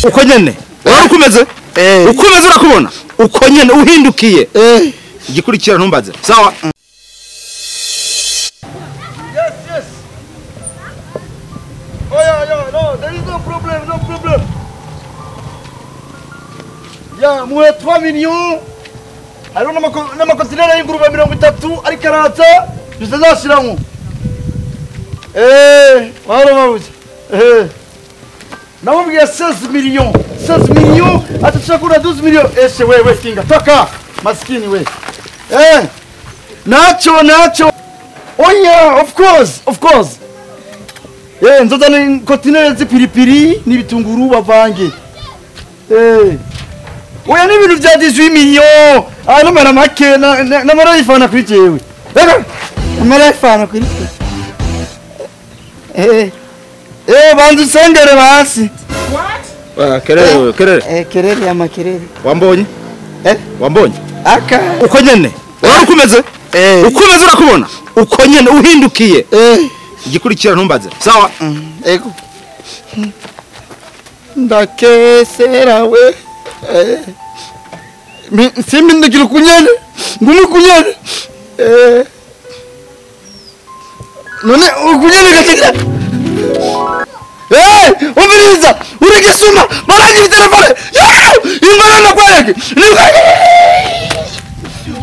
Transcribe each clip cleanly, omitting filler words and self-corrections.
Uko nyene urabona uko umeze, uko umeze urakubona uko nyene uhindukiye. Igikurikira ntumbaze. Sawa. Yes, yes. Oh yeah, yeah, no, there is no problem, no problem. Ya, muhe 3 millions. Hariho n'amakontineri y'ingurube 30 ariko araza, bizazashiramwo. Warababuze. Namubwiye 16 millions, 16 millions, atashakura 12 millions. Ese wewe kinga, toka maskini we. Nacho, nacho. Oh yeah, of course, of course. Nzozana kontineri z'ipiripiri n'ibitunguru bavange. Oya n'ibintu vya 18 millions. Ah n'amara make n'amara yifana kuri jewe. Amara yifana kuri jewe. Banza usengere basi. What? Kerere, kerere. Kerere ama kerere. Wambonye? Wambonye? Aka. Uko nyene. Urabona uko umeze? Uko umeze urakubona? Uko nyene uhindukiye. Igikurikira ntumbaze. Sawa. Ego. Ndakesera we. Simbindukira kunyene. Ngumi kunyene. None ukunyene gatekera. Umviriza, urigisuma, marangi telefone. Ingana nakwereke.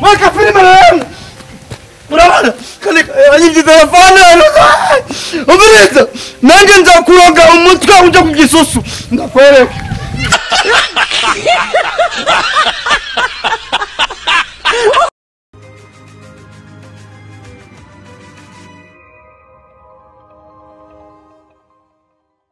Weka filime rero. Urabona? Kandi anyivye telefone. Umviriza, nanjye nza kuroga umutwe uja ku gisusu. Ndakwereke.